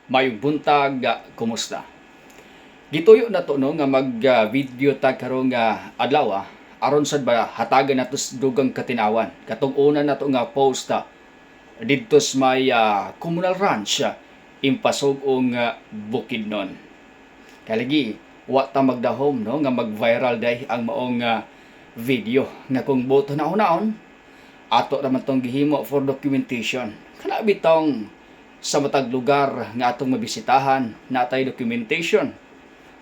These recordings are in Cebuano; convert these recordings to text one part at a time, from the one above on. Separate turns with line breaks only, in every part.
Mayong buntag, kumusta? Gituyo na to, no, nga mag video ta karong nga adlaw, aron sad ba hatagan nato sa dugang katinawan katong una nato nga post didto sa may communal ranch, Impasug-ong, Bukidnon. Kay lagi wa ta magdahom, no, nga mag-viral day ang maong video nga kung buto na naon ato naman tong gihimo for documentation. Kana bitong sa matag lugar nga atong mabisitahan, natay documentation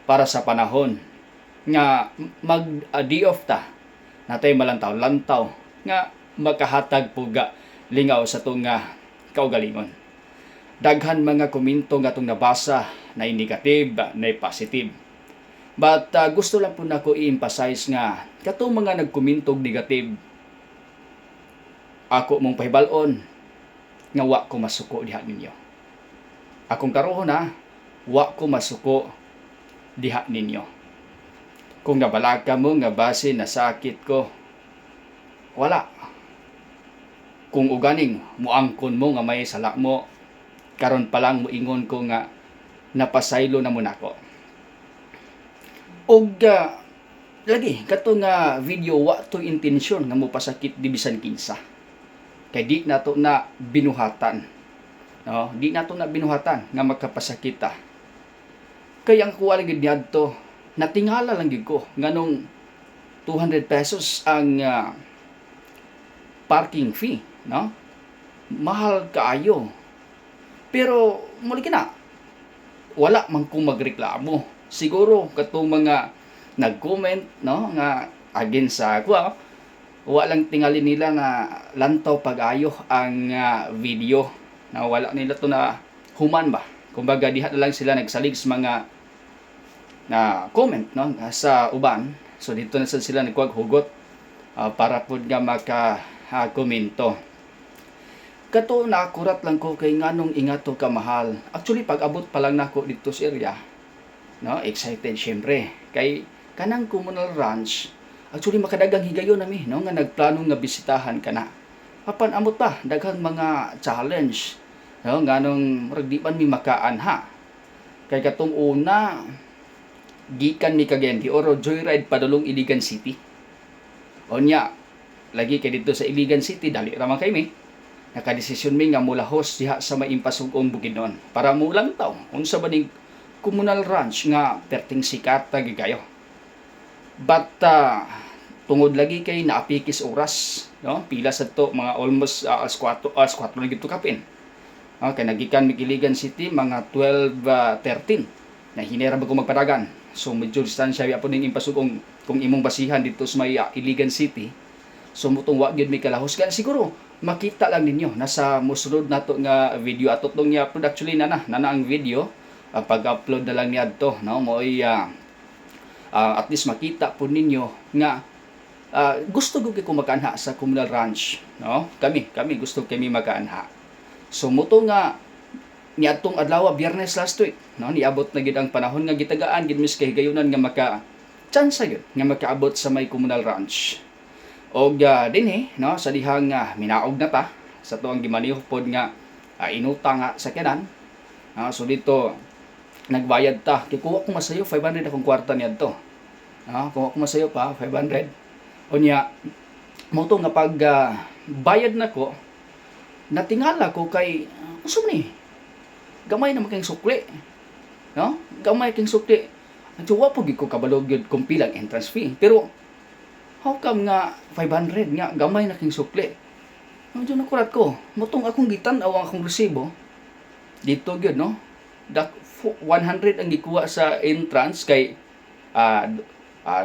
para sa panahon nga mag day off ta, natay malantaw-lantaw nga makahatag puga lingaw sa atong kaugalingon. Daghan mga komento nga atong nabasa, na negative na positive, but gusto lang po nako i-emphasize nga katong mga nagkomento og negative, ako mong pahibal-on nga wa ko masuko diha ninyo. Akong karohon ha, wa ko masuko diha ninyo. Kung nabalaka mo nga base nasakit ko, wala. Kung uganing muangkon mo nga may sala mo, karon pa lang moingon ko nga napasaylo na mo nako. Og lagi kato nga video, wa to intensyon nga mopasakit di bisan kinsa. Kay di nato na binuhatan. No, di nato na binuhatan nga makapasakit ta. Kay ang kuha lang gid niadto, natingala lang gid ko nganong 200 pesos ang parking fee, no? Mahal kaayo. Pero muli kina, wala man kong magreklamo. Siguro katong mga nag-comment, no, nga against sa ako, wa lang tingali nila nga lantaw pag-ayo ang video na wala nila to na human ba. Kumbaga diha na lang sila nagsalig sa mga na comment, no, sa uban. So dito na sad sila nagkuwag hugot para pud nga maka komento. Kato naakurat lang ko kay nganong ingato ka mahal. Actually, pag abot pa lang nako dito sa area, no, excited syempre. Kay kanang communal ranch, actually makadagang higayon nami, no, nga nagplano nga bisitahan kana. Apan amot pa daghang mga challenge, no, nganong murag di man mi makaanha. Kay katong una, gikan mi Cagayan de Oro, joyride padulong Iligan City. Onya, lagi kay dito sa Iligan City, dali ra man kay mi. Nakadesisyon mi nga mulahos diha sa may Impasug-ong, Bukidnon para mulantaw unsa ba ning communal ranch nga perting sikat ta kayo. But tungod lagi kay naapikis oras, no? Pila sa to, mga almost alas 4, alas 4 na gito kapin. Okay, nagikan mig Iligan City mga 12:13. Na hinera ba ko magpadagan. So medyo distansya po ning Impasug-ong kung imong basihan dito sa may Iligan City. So mutong wa gyud mi kalahos. Kaya siguro makita lang ninyo nasa musulod nato nga video ato tong i-upload. Actually, nana nana ang video, pag-upload na lang niadto, no, mo'y at least makita po ninyo nga gusto ko ko makaanha sa communal ranch, no? Kami kami gusto kami makaanha. So muto nga niadtong adlaw, Biyernes last week, no, niabot na gid ang panahon nga gitagaan gid mis kahigayunan nga maka chance gyud nga makaabot sa may communal ranch. Og dinhi, no, sa dihang minaog na ta sa tuang gimaniho pod nga inutang nga sakyanan. So dito nagbayad ta. Kay kuha ko masayo, 500 akong kwarta niadto. Kuha ko masayo pa 500. Unya mo to nga pag bayad nako, natingala ko kay unsa man ni? Gamay naman kayong sukli. No? Gamay kayong sukli. Ang wa po gid ko kabalo gyud kung pilang entrance fee. Pero how come nga 500 nga gamay na king sukli? Medyo nakurat ko. Mutong akong gitan-aw ang akong resibo. Dito gyud, no? Dak 100 ang gikuha sa entrance kay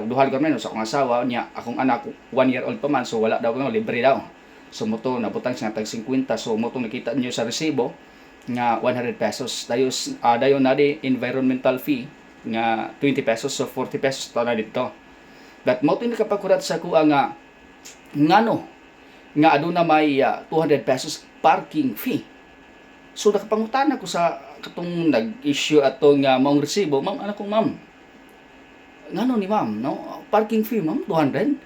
duha kami, no, sa akong asawa niya, akong anak 1 year old pa man, so wala daw, no, libre daw. So moto nabutang siya tag 50. So moto nakita niyo sa resibo nga 100 pesos. Dayos dayon na di environmental fee nga 20 pesos, so 40 pesos ta na dito. But mo nakapakurat sa kuha nga ngano nga aduna may 200 pesos parking fee. So nakapangutana ko sa katong nag-issue ato nga maong resibo, "Ma'am," anak ko, "Ma'am. Ngano ni, ma'am, no? Parking fee, ma'am, 200."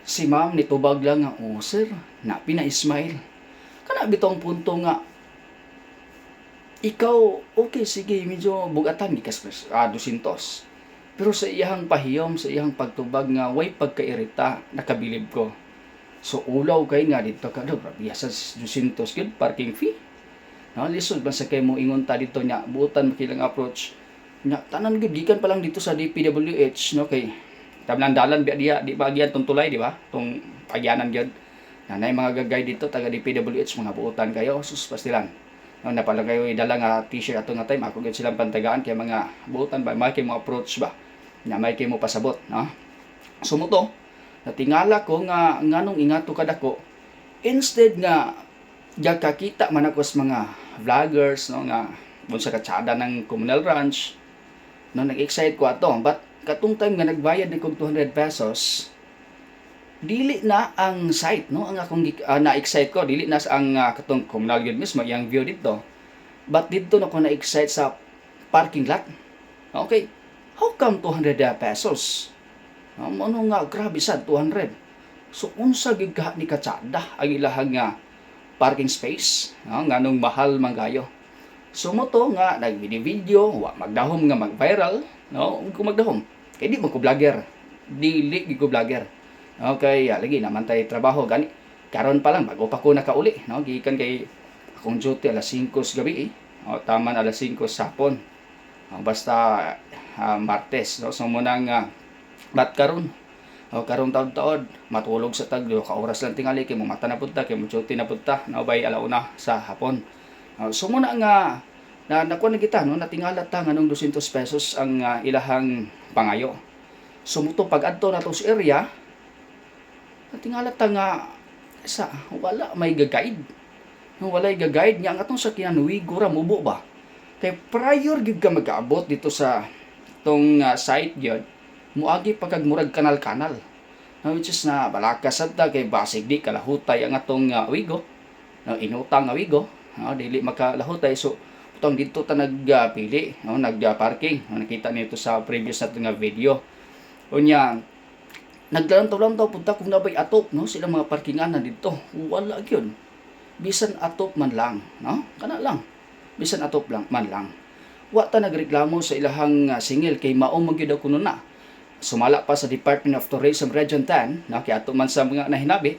Si ma'am nitubag lang nga, "Oh sir," na pina-smile. Kana bitong punto nga Ikaw, okay, sige, medyo bugatan gikas 200. Pero sa iyahang pahiyom, sa iyahang pagtubag nga way pagkairita, nakabilib ko. So ulaw kay nga dito ka, do, grabe sa 200 gyud parking fee. No, lisod ba sa kay mo ingon ta dito nya, buotan makilang approach. Nya tanan gyud gikan pa lang dito sa DPWH, no, kay tablang dalan biya diya, di ba agyan tong tulay, di ba? Tong agyanan gyud. Nanay mga gagay dito taga DPWH, mga buotan kayo, sus pastilan. No, napala kayo idala nga t-shirt ato nga time, ako gyud silang pantagaan kay mga buotan ba, may kay mo approach ba. Nya may kay mo pasabot, no? So mo to, natingala ko nga nganong ingato kadako instead nga gakakita man ako sa mga vloggers, no, nga unsa katsada ng communal ranch, no, nag-excite ko ato, but katong time nga nagbayad ni kog 200 pesos, dili na ang site, no, ang akong na-excite ko, dili na sa ang katong communal gyud mismo iyang view dito, but didto na ko na-excite sa parking lot. Okay, how come 200 pesos, no? Ano nga grabe sad 200. So unsa gyud ka ni katsada ang ilahang nga parking space, no? Nganong mahal man kayo? So mo to nga nag-video, wa magdahom nga mag-viral, no, kung magdahom kay di man ko vlogger, dili gyud ko vlogger. Okay, lagi naman tay trabaho gani. Karon pa lang bago pa ko nakauli, no, gikan kay akong duty alas 5 sa gabi eh. O, taman alas 5 sa hapon. O, basta Martes, no. So mo nang bat karon, o karon taod-taod matulog sa tag 2 ka oras lang tingali kay mo mata na pud ta kay mo duty na pud ta, no, bay alauna sa hapon. O, so mo na nga na nakuha na kita, no, natingala ta nganong 200 pesos ang ilahang pangayo. So mo to pag adto na to sa area, natingala ta nga sa wala may ga-guide. No, walay ga-guide niya ang atong sakyanan Wigo ra mubo ba. Kay prior gyud ka mag-abot dito sa tong site gyud, muagi pa kag murag kanal-kanal. No, which is na balakas sad ta kay basig di kalahutay ang atong Wigo. No, inutang nga Wigo, no, dili makalahutay, so utong dito ta nagpili, no, nag-parking. No, nakita nito sa previous nato nga video. Unya naglantaw-lantaw punta kung nabay atop, no, sila mga parkingan na dito. Wala gyud. Bisan atop man lang, no? Kana lang. Bisan atop lang man lang. Wa ta nagreklamo sa ilahang singil kay mao man gyud kuno na. Sumala pa sa Department of Tourism Region 10, no, kay ato man sa mga nahinabi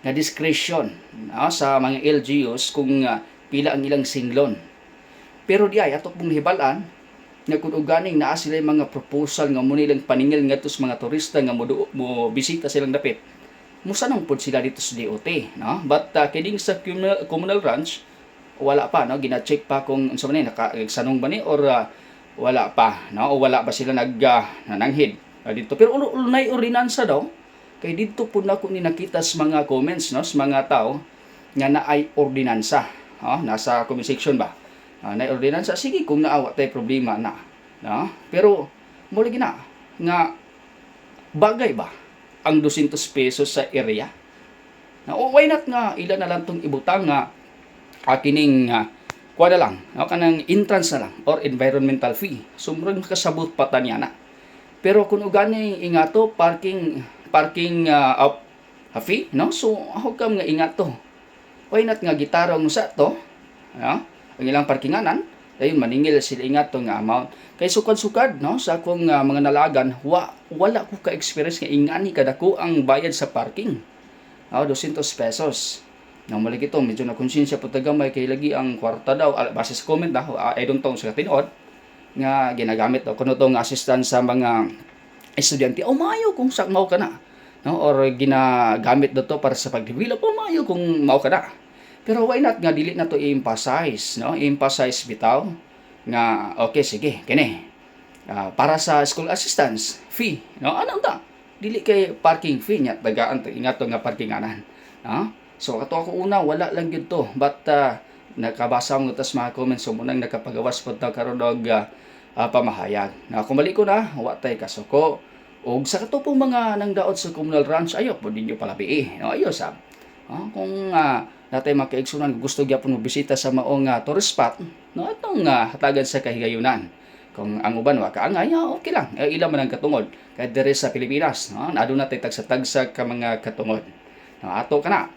nga discretion, no, sa mga LGUs kung pila ang ilang singlon. Pero di ay ato pong nahibal-an nga kung uganing naa sila yung mga proposal nga mo nilang paningil ngadto sa mga turista nga mo bisita silang dapit, musanong pod sila dito sa DOT, no? But kining sa communal ranch wala pa, no, gina-check pa kung unsa man ni naka sanong ba ni or wala pa, no, o wala ba sila nag nananghid dito. Pero ulunay ordinansa daw kay didto pud nako ni nakita sa mga comments, no, sa mga tao nga naay ordinansa, no? Nasa comment section ba, naay ordinansa. Sige, kung naawa tay problema na, no? Pero mo lagi na nga bagay ba ang 200 pesos sa area na? O why not nga ila na lang tong ibutang nga kining kuha na lang, no, kanang entrance na lang or environmental fee. So murag makasabot pa ta niya na. Pero kung ugani ingato parking parking up fee, no, so how come nga ingato? Why not nga gitarong sa to, no, ang ilang parkinganan, dayon maningil sila ingato nga amount? Kay sukad-sukad, no, sa akong mga nalagan, wala ko ka-experience nga ingani kadako ang bayad sa parking. Oh, 200 pesos. Nang mali ito, medyo na konsensya po tagamay kay lagi ang kwarta daw, base sa comment na, I don't know sa tinuod, nga ginagamit daw kuno tong assistance sa mga estudyante. O maayo kung sa mao ka na. No? Or ginagamit daw to para sa pag-develop, o maayo kung mao ka na. Pero why not nga dili na to i-emphasize, no? I-emphasize bitaw nga okay, sige, kini. Para sa school assistance fee, no? Ano ta? Dili kay parking fee nya tagaan to ingat to nga parkinganan. No? So kato ako una wala lang gyud to, but nakabasa mo tas mga comments, so munang nakapagawas pod ta karon og pamahayag. Na kumali ko na, wa tay kasuko. Og sa kato pong mga nangdaot sa communal ranch, ayo po ninyo palabi. No, ayo sab. Kung natay makaigsunan gusto gyapon mo bisita sa maong tourist spot, no, atong hatagan sa kahigayunan. Kung ang uban wa kaangay, okay lang. Eh, ila man ang katungod. Kay diri sa Pilipinas, no, aduna tay tagsa-tagsa ka mga katungod. No, ato kana.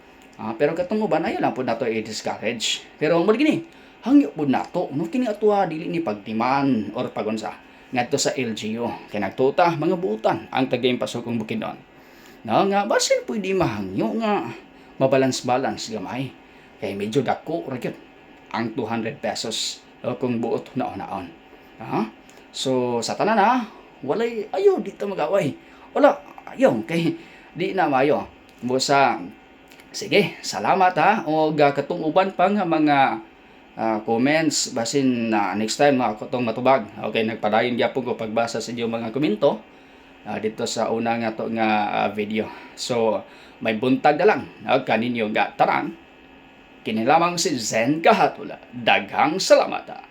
Pero katong uban ayo lang pud nato i-discourage. Pero mo gini, Hangyo pud nato, no, kini atuwa dili ni pagtiman or pagunsa ngadto sa LGU kay nagtuta mga buutan ang taga Impasugong Bukidnon, no, nga basin pwede mahangyo nga mabalance-balance gamay kay medyo dako ra gyud ang 200 pesos, no, kung buot naon-naon, ha. So sa tanan ha, walay ayo dito mag-away, wala ayo kay di na mayo busa. Sige, salamat ha, o katong uban pa nga mga comments, basin na next time ako tong matubag. Okay, nagpadayon gyapon ko pagbasa sa inyong mga komento dito sa una nga to nga video. So may buntag na lang, no, kaninyo nga tanan. Kini lamang si Zen Kahatula. Daghang salamat ha.